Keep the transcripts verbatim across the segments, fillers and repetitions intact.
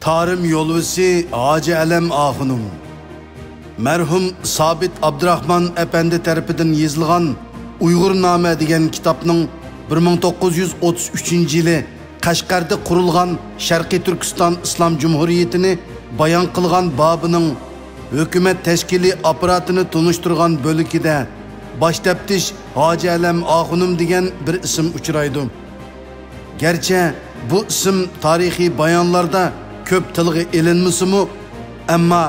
تارىم يولۋىسى ھاجى ئەلەم ئاخۇنۇم. مەرھۇم سابىت ئابدۇراخمان ئەپەندى تەرىپىدىن يېزىلغان ئۇيغۇرنامە دېگەن كىتابنىڭ بىر مىڭ توققۇز يۈز ئوتتۇز ئۈچىنچى يىلى قەشقەردە قۇرۇلغان شەرقىي تۈركىستان ئىسلام جۇمھۇرىيىتىنى بايان قىلغان بابىنىڭ ھۆكۈمەت تەشكىلىي ئاپپاراتىنى تونۇشتۇرغان بۆلىكىدە باش تەپتىش ھاجى ئەلەم ئاخۇنۇم دېگەن بىر ئىسىم ئۇچرايدۇ. گەرچە بۇ ئىسىم تارىخىي بايانلاردا كۆپ تىلغا ئېلىنمىسىمۇ، ئەمما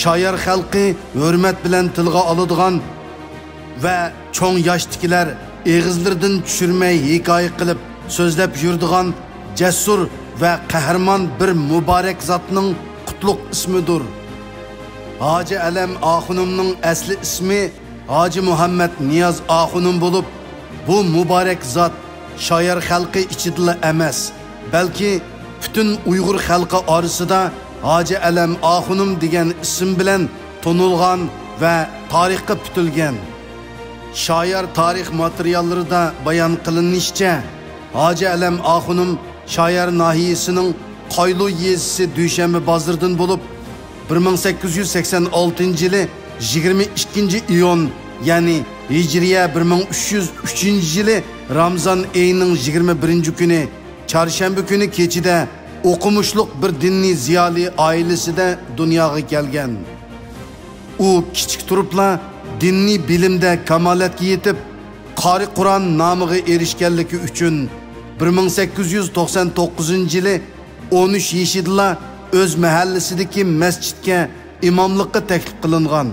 شايار خەلقى ھۆرمەت بىلەن تىلغا ئالىدىغان ۋە چوڭ ياشتىكىلەر ئېغىزلىرىدىن چۈشۈرمەي ھېكايە قىلىپ سۆزلەپ يۈرىدىغان جەسۇر ۋە قەھرىمان بىر مۇبارەك زاتنىڭ قۇتلۇق ئىسمىدۇر. ھاجى ئەلەم ئاخۇنۇمنىڭ ئەسلى ئىسمى ھاجى مۇھەممەد نىياز ئاخۇنۇم بولۇپ، بۇ مۇبارەك زات شايار خەلقى ئىچىدىلا ئەمەس، بەلكى پۈتۈن ئۇيغۇر خەلقى ئارىسىدا ھاجى ئەلەم ئاخۇنۇم دېگەن ئىسىم بىلەن تونۇلغان ۋە تارىخقا پۈتۈلگەن. شايار تارىخ ماتېرىياللىرىدا بايان قىلىنىشىچە، ھاجى ئەلەم ئاخۇنۇم شايار ناھىيەسىنىڭ قايلۇ يېزىسى دۈشەنبە بازىرىدىن بولۇپ، بىر مىڭ سەككىز يۈز سەكسەن ئالتىنچى يىلى يىگىرمە ئىككىنچى ئىيۇن، يەنى ھىجرىيە بىر مىڭ ئۈچ يۈز ئۈچىنچى يىلى رامزان ئېيىنىڭ يىگىرمە بىرىنچى كۈنى، چارشەنبە كۈنى كېچىدە ئوقۇمۇشلۇق بىر دىنىي زىيالىي ئائىلىسىدە دۇنياغا كەلگەن. ئۇ كىچىك تۇرۇپلا دىنىي بىلىمدە كامالەتكە يېتىپ، قارى قۇرئان نامىغا ئېرىشكەنلىكى ئۈچۈن، بىر مىڭ سەككىز يۈز توقسان توققۇزىنچى يىلى ئون ئۈچ يېشىدىلا ئۆز مەھەللىسىدىكى مەسچىتكە ئىماملىققا تەكلىپ قىلىنغان.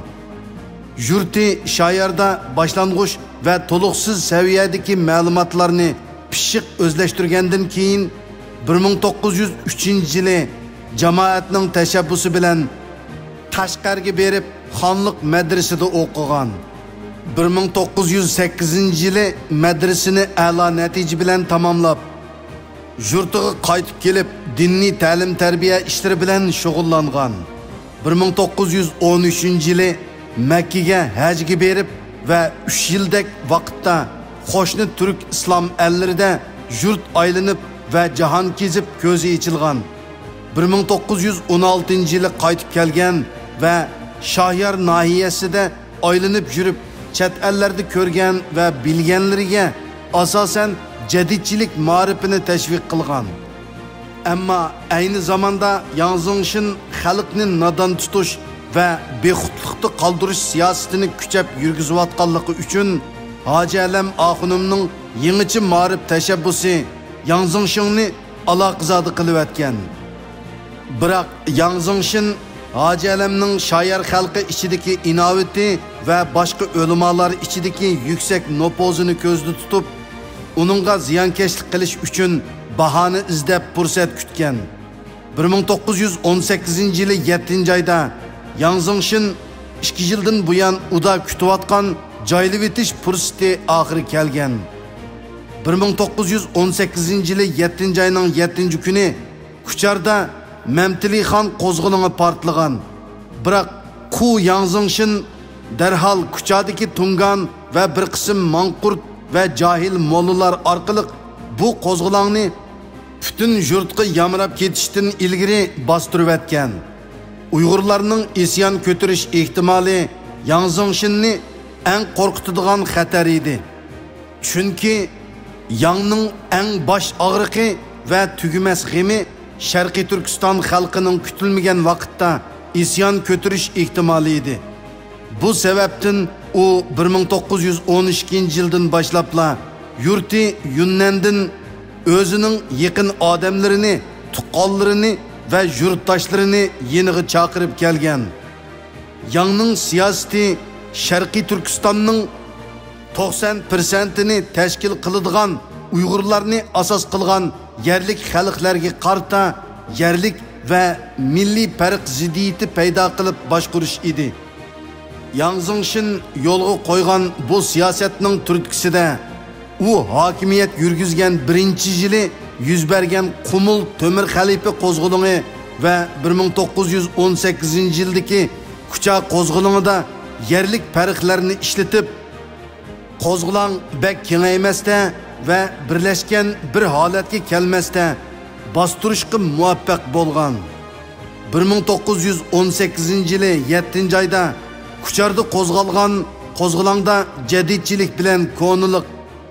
يۇرتى شاياردا باشلانغۇچ ۋە تولۇقسىز سەۋىيەدىكى مەلۇماتلارنى پىششىق ئۆزلەشتۈرگەندىن كېيىن، بىر مىڭ توققۇز يۈز ئۈچىنچى يىلى جامائەتنىڭ تەشەببۇسى بىلەن قەشقەرگە بېرىپ، خانلىق مەدرىسىدە ئوقۇغان. بىر مىڭ توققۇز يۈز سەككىزىنچى يىلى مەدرىسىنى ئەلا نەتىجە بىلەن تاماملاپ، يۇرتىغا قايتىپ كېلىپ، دىنىي تەلىم-تەربىيە ئىشلىرى بىلەن شۇغۇللانغان. بىر مىڭ توققۇز يۈز ئون ئۈچىنچى يىلى مەككىگە ھەجگە بېرىپ ۋە ئۈچ يىلدەك ۋاقىتتا قوشنا تۈرك ئىسلام ئەللىرىدە يۇرت ئايلىنىپ ۋە جاھان كېزىپ كۆزى ئېچىلغان. بىر مىڭ توققۇز يۈز ئون ئالتىنچى يىلى قايتىپ كەلگەن ۋە شاھيار ناھىيەسىدە ئايلىنىپ يۈرۈپ، چەت ئەللەردە كۆرگەن ۋە بىلگەنلىرىگە ئاساسەن جەدىدچىلىك مائارىپىنى تەشۋىق قىلغان. ئەمما ئەينى زاماندا ياڭ زېڭشىن خەلقنى نادان تۇتۇش ۋە بىخۇدلۇقتا قالدۇرۇش سىياسىتىنى كۈچەپ يۈرگۈزۈۋاتقانلىقى ئۈچۈن، ھاجى ئەلەم ئاخۇنۇمنىڭ يېڭىچە مائارىپ تەشەببۇسى ياڭ زېڭشىننى ئالاقىزادە قىلىۋەتكەن. بىراق ياڭ زېڭشىن ھاجى ئەلەمنىڭ شايار خەلقى ئىچىدىكى ئىناۋىتى ۋە باشقا ئۆلىمالار ئىچىدىكى يۈكسەك نوپۇزىنى كۆزدە تۇتۇپ، ئۇنىڭغا زىيانكەشلىك قىلىش ئۈچۈن باھانە ئىزدەپ پۇرسەت كۈتكەن. بىر مىڭ توققۇز يۈز ئون سەككىزىنچى يىلى يەتتىنچى ئايدا ياڭ زېڭشىن ئىككى يىلدىن بۇيان ئۇدا كۈتۈۋاتقان جايلىۋېتىش پۇرسىتى ئاخىرى كەلگەن. بىر مىڭ توققۇز يۈز ئون سەككىزىنچى يىلى يەتتىنچى ئاينىڭ يەتتىنچى كۈنى كۇچاردا مەمتىلىخان قوزغىلىڭى پارتلىغان. بىراق، قۇ ياڭ زېڭشىن دەرھال كۇچادىكى تۇڭگان ۋە بىر قىسىم ماڭقۇرت ۋە جاھىل موللىلار ئارقىلىق بۇ قوزغىلاڭنى پۈتۈن يۇرتقا يامراپ كېتىشتىن ئىلگىرى باستۇرۇۋەتكەن. ئۇيغۇرلارنىڭ ئىسيان كۆتۈرۈش ئېھتىمالى ياڭ زېڭشىننى ئەڭ قورقۇتىدىغان خەتەر ئىدى. چۈنكى ياڭنىڭ ئەڭ باش ئاغرىقى ۋە تۈگىمەس غېمى شەرقىي تۈركىستان خەلقىنىڭ كۈتۈلمىگەن ۋاقىتتا ئىسيان كۆتۈرۈش ئېھتىمالى ئىدى. بۇ سەۋەبتىن ئۇ بىر مىڭ توققۇز يۈز ئون ئىككىنچى يىلدىن باشلاپلا يۇرتى يۈننەندىن ئۆزىنىڭ يېقىن ئادەملىرىنى، تۇغقانلىرىنى ۋە يۇرتداشلىرىنى يېنىغا چاقىرىپ كەلگەن. ياڭنىڭ سىياسىتى شەرقىي تۈركىستاننىڭ توقسان پىرسەنتىنى تەشكىل قىلىدىغان ئۇيغۇرلارنى ئاساس قىلغان يەرلىك خەلقلەرگە قارىتا يەرلىك ۋە مىللىي پەرق زىددىيىتى پەيدا قىلىپ باشقۇرۇش ئىدى. ياڭ زېڭشىن يولغا قويغان بۇ سىياسەتنىڭ تۈرتكىسىدە، ئۇ ھاكىمىيەت يۈرگۈزگەن بىرىنچى يىلى يۈز بەرگەن قۇمۇل تۆمۈر خەلىپە قوزغىلىڭى ۋە بىر مىڭ توققۇز يۈز ئون سەككىزىنچى يىلدىكى كۇچا قوزغىلىڭىدا يەرلىك پەرقلەرنى ئىشلىتىپ، قوزغىلاڭ بەك كېڭەيمەستە ۋە بىرلەشكەن بىر ھالەتكە كەلمەستە باستۇرۇشقا مۇۋەپپەق بولغان. بىر مىڭ توققۇز يۈز ئون سەككىزىنچى يىلى يەتتىنچى ئايدا كۇچاردا قوزغالغان قوزغىلاڭدا جەدىدچىلىك بىلەن كونىلىق،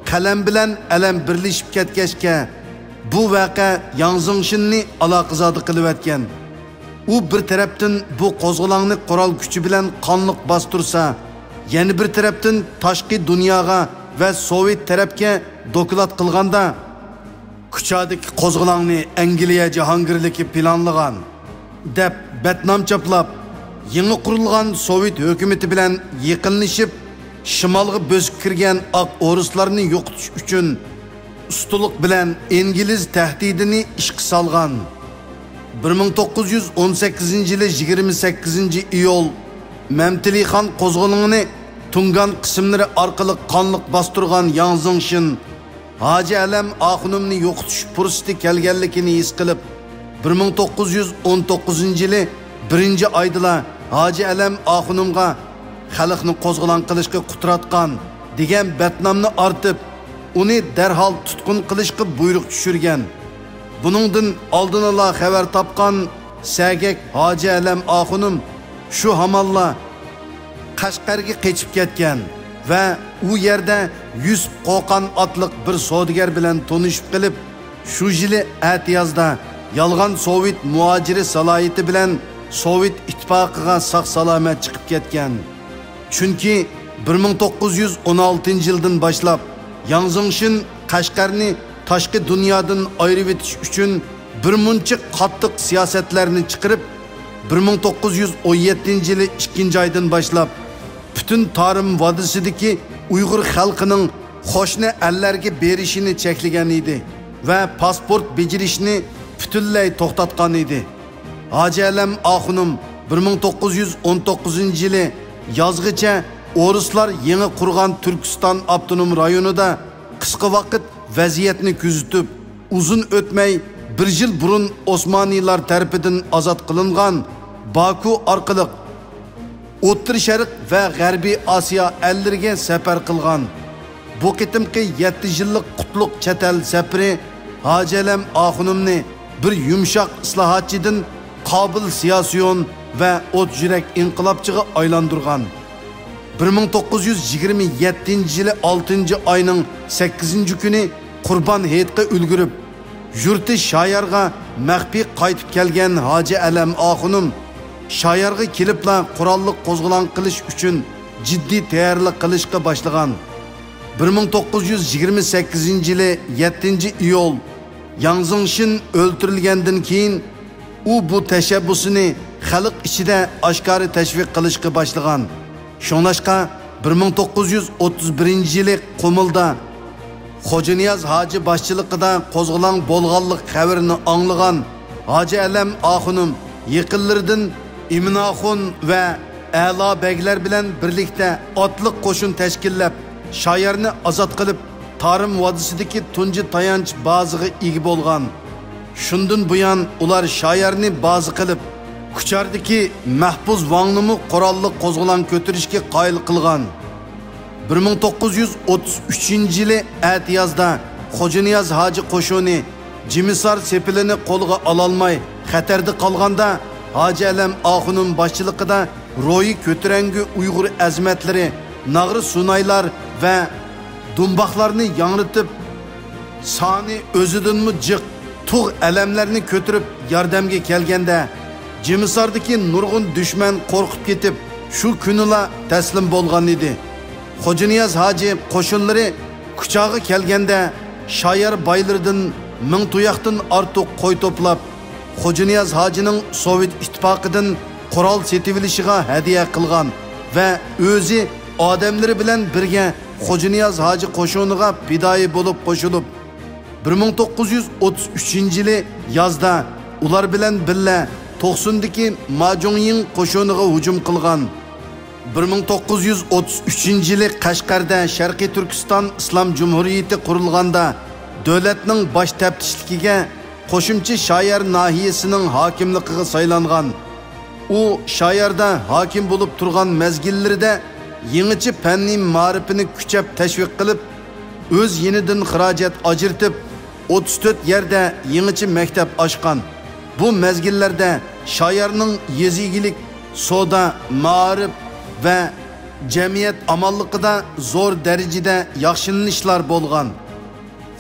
قەلەم بىلەن ئەلەم بىرلىشىپ كەتكەچكە، بۇ ۋەقە ياڭ زېڭشىننى ئالاقىزادە قىلىۋەتكەن. ئۇ بىر تەرەپتىن بۇ قوزغىلاڭنى قورال كۈچى بىلەن قانلىق باستۇرسا، يەنە بىر تەرەپتىن تاشقى دۇنياغا ۋە سوۋېت تەرەپكە دوكلات قىلغاندا، كۇچادىكى قوزغىلاڭنى ئەنگلىيە جاھانگىرلىكى پىلانلىغان، دەپ بەتنام چاپلاپ، يېڭى قۇرۇلغان سوۋېت ھۆكۈمىتى بىلەن يېقىنلىشىپ، شىمالغا بۆسۈپ كىرگەن ئاق ئورۇسلارنى يوقىتىش ئۈچۈن ئۇستىلىق بىلەن ئىنگلىز تەھدىتىنى ئىشقا سالغان. بىر مىڭ توققۇز يۈز ئون سەككىزىنچى يىلى يىگىرمە سەككىزىنچى ئىيۇل مەمتىلىخان قوزغىلىڭىنى تۇڭگان قىسىملىرى ئارقىلىق قانلىق باستۇرغان ياڭ زېڭشىن ھاجى ئەلەم ئاخۇنۇمنى يوقىتىش پۇرسىتى كەلگەنلىكىنى ھېس قىلىپ، بىر مىڭ توققۇز يۈز ئون توققۇزىنچى يىلى بىرىنچى ئايدىلا ھاجى ئەلەم ئاخۇنۇمغا خەلقنى قوزغىلاڭ قىلىشقا قۇتراتقان دېگەن بەتنامنى ئارتىپ، ئۇنى دەرھال تۇتقۇن قىلىشقا بۇيرۇق چۈشۈرگەن. بۇنىڭدىن ئالدىنلا خەۋەر تاپقان سەگەك ھاجى ئەلەم ئاخۇنۇم شۇ ھامانلا قەشقەرگە قېچىپ كەتكەن ۋە ئۇ يەردە يۈسۈپ قوقان ئاتلىق بىر سودىگەر بىلەن تونۇشۇپ قېلىپ، شۇ يىلى ئەتىيازدا يالغان سوۋېت مۇھاجىرى سالاھىيىتى بىلەن سوۋېت ئىتتىپاقىغا ساق-سالامەت چىقىپ كەتكەن. چۈنكى بىر مىڭ توققۇز يۈز ئون ئالتىنچى يىلدىن باشلاپ ياڭ زېڭشىن قەشقەرنى تاشقى دۇنيادىن ئايرىۋېتىش ئۈچۈن بىر مۇنچە قاتتىق سىياسەتلەرنى چىقىرىپ، بىر مىڭ توققۇز يۈز ئون يەتتىنچى يىلى ئىككىنچى ئايدىن باشلاپ پۈتۈن تارىم ۋادىسىدىكى ئۇيغۇر خەلقىنىڭ قوشنا ئەللەرگە بېرىشىنى چەكلىگەن ئىدى ۋە پاسپورت بېجىرىشنى پۈتۈنلەي توختاتقان ئىدى. ھاجى ئەلەم ئاخۇنۇم بىر مىڭ توققۇز يۈز ئون توققۇزىنچى يىلى يازغىچە ئورۇسلار يېڭى قۇرغان تۈركىستان ئاپتونوم رايونىدا قىسقا ۋاقىت ۋەزىيەتنى كۆزىتىپ، ئۇزۇن ئۆتمەي بىر يىل بۇرۇن ئوسمانىيلار تەرىپىدىن ئازاد قىلىنغان باكۇ ئارقىلىق ئوتتۇرا شەرق ۋە غەربىي ئاسىيا ئەللىرىگە سەپەر قىلغان. بۇ قېتىمقى يەتتە يىللىق قۇتلۇق چەت ئەل سەپىرى ھاجى ئەلەم ئاخۇنۇمنى بىر يۇمشاق ئىسلاھاتچىدىن قابىل سىياسىيون ۋە ئوت يۈرەك ئىنقىلابچىغا ئايلاندۇرغان. بىر مىڭ توققۇز يۈز يىگىرمە يەتتىنچى يىلى ئالتىنچى ئاينىڭ سەككىزىنچى كۈنى قۇربان ھېيتقا ئۈلگۈرۈپ، يۇرتى شايارغا مەخپىي قايتىپ كەلگەن ھاجى ئەلەم ئاخۇنۇم شايارغا كېلىپلا قوراللىق قوزغىلاڭ قىلىش ئۈچۈن جىددىي تەييارلىق قىلىشقا باشلىغان. بىر مىڭ توققۇز يۈز يىگىرمە سەككىزىنچى يىلى يەتتىنچى ئىيۇل ياڭ زېڭشىن ئۆلتۈرۈلگەندىن كېيىن، ئۇ بۇ تەشەببۇسىنى خەلق ئىچىدە ئاشكارا تەشۋىق قىلىشقا باشلىغان. شۇڭلاشقا، بىر مىڭ توققۇز يۈز ئوتتۇز بىرىنچى يىلى قۇمۇلدا خوجانىياز ھاجى باشچىلىقىدا قوزغىلاڭ بولغانلىق خەۋىرىنى ئاڭلىغان ھاجى ئەلەم ئاخۇنۇم يېقىنلىرىدىن ئىمىنئاخۇن ۋە ئەلا بەگلەر بىلەن بىرلىكتە ئاتلىق قوشۇن تەشكىللەپ، شايارنى ئازاد قىلىپ، تارىم ۋادىسىدىكى تۇنجى تايانچ بازىغا ئىگە بولغان. شۇندىن بۇيان، ئۇلار شايارنى بازا قىلىپ، كۇچاردىكى مەھپۇز ۋاڭنىمۇ قوراللىق قوزغىلاڭ كۆتۈرۈشكە قايىل قىلغان. بىر مىڭ توققۇز يۈز ئوتتۇز ئۈچىنچى يىلى ئەتىيازدا خوجانىياز ھاجى قوشۇنى جىمىسار سېپىلىنى قولغا ئالالماي خەتەردە قالغاندا، ھاجى ئەلەم ئاخۇنۇم باشچىلىقىدا روھى كۆتۈرەڭگۈ ئۇيغۇر ئەزىمەتلىرى ناغرا سۇنايلار ۋە دۇمباقلارنى ياڭرىتىپ، سانى ئۆزىدىنمۇ جىق تۇغ ئەلەملەرنى كۆتۈرۈپ ياردەمگە كەلگەندە، جىمىساردىكى نۇرغۇن دۈشمەن قورقۇپ كېتىپ، شۇ كۈنىلا تەسلىم بولغان ئىدى. خوجانىياز ھاجى قوشۇنلىرى كۇچاغا كەلگەندە، شايار بايلىرىدىن مىڭ تۇياقتىن ئارتۇق قوي توپلاپ، خوجانىياز ھاجىنىڭ سوۋېت ئىتتىپاقىدىن قورال سېتىۋېلىشىغا ھەدىيە قىلغان ۋە ئۆزى ئادەملىرى بىلەن بىرگە خوجانىياز ھاجى قوشۇنىغا پىدائىي بولۇپ قوشۇلۇپ، بىر مىڭ توققۇز يۈز ئوتتۇز ئۈچىنچى يىلى يازدا ئۇلار بىلەن بىللە توقسۇندىكى ماجۇڭيىڭ قوشۇنىغا ھۇجۇم قىلغان. بىر مىڭ توققۇز يۈز ئوتتۇز ئۈچىنچى يىلى قەشقەردە شەرقىي تۈركىستان ئىسلام جۇمھۇرىيىتى قۇرۇلغاندا، دۆلەتنىڭ باش تەپتىچلىكىگە قوشۇمچە شايار ناھىيەسىنىڭ ھاكىملىقىغا سايلانغان. ئۇ شاياردا ھاكىم بولۇپ تۇرغان مەزگىللىرىدە يېڭىچە پەننىي مائارىپىنى كۈچەپ تەشۋىق قىلىپ، ئۆز يېنىدىن خىراجەت ئاجرىتىپ، ئوتتۇز تۆت يەردە يېڭىچە مەكتەپ ئاچقان. بۇ مەزگىللەردە شايارنىڭ يېزا ئىگىلىك، سودا، مائارىپ ۋە جەمئىيەت ئامانلىقىدا زور دەرىجىدە ياخشىلىنىشلار بولغان.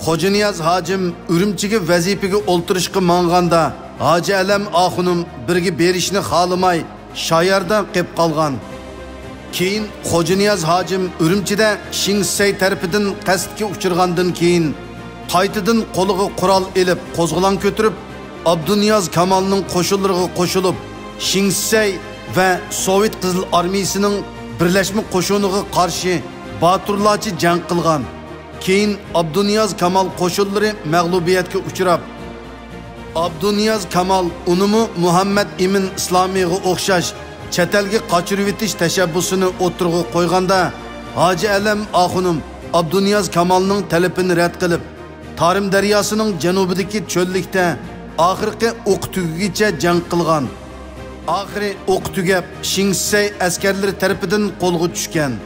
خوجانىياز ھاجىم ئۈرۈمچىگە ۋەزىپىگە ئولتۇرۇشقا ماڭغاندا، ھاجى ئەلەم ئاخۇنۇم بىرگە بېرىشنى خالىماي، شاياردا قېپ قالغان. كېيىن خوجانىياز ھاجىم ئۈرۈمچىدە شىڭسەي تەرىپىدىن قەستكە ئۇچرىغاندىن كېيىن، قايتىدىن قولىغا قورال ئېلىپ، قوزغىلاڭ كۆتۈرۈپ، ئابدۇنىياز كامالنىڭ قوشۇنلىرىغا قوشۇلۇپ، شىڭسەي ۋە سوۋېت قىزىل ئارمىيىسىنىڭ بىرلەشمە قوشۇنىغا قارشى باتۇرلارچە جەڭ قىلغان. كېيىن ئابدۇنىياز كامال قوشۇنلىرى مەغلۇبىيەتكە ئۇچراپ، ئابدۇنىياز كامال ئۇنىمۇ مۇھەممەد ئىمىن ئىسلامىيغا ئوخشاش چەت ئەلگە قاچۇرۇۋېتىش تەشەببۇسىنى ئوتتۇرىغا قويغاندا، ھاجى ئەلەم ئاخۇنۇم ئابدۇنىياز كامالنىڭ تەلىپىنى رەت قىلىپ، تارىم دەرياسىنىڭ جەنۇبىدىكى چۆللۈكتە ئاخىرقى ئوقى تۈگىگىچە جەڭ قىلغان. ئاخىرى ئوقى تۈگەپ، شىڭسەي ئەسكەرلىرى تەرىپىدىن قولغا چۈشكەن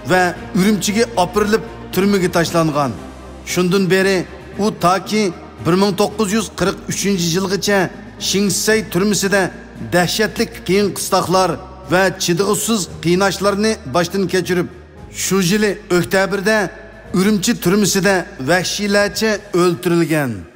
ۋە ئۈرۈمچىگە ئاپىرىلىپ، تۈرمىگە تاشلانغان. شۇندىن بېرى ئۇ تاكى بىر مىڭ توققۇز يۈز قىرىق ئۈچىنچى يىلغىچە شىڭسەي تۈرمىسىدە دەھشەتلىك قىيىن-قىستاقلار ۋە چىدىغۇسىز قىيناشلارنى باشتىن كەچۈرۈپ، شۇ يىلى ئۆكتەبىردە ئۈرۈمچى تۈرمىسىدە ۋەھشىيلەرچە ئۆلتۈرۈلگەن.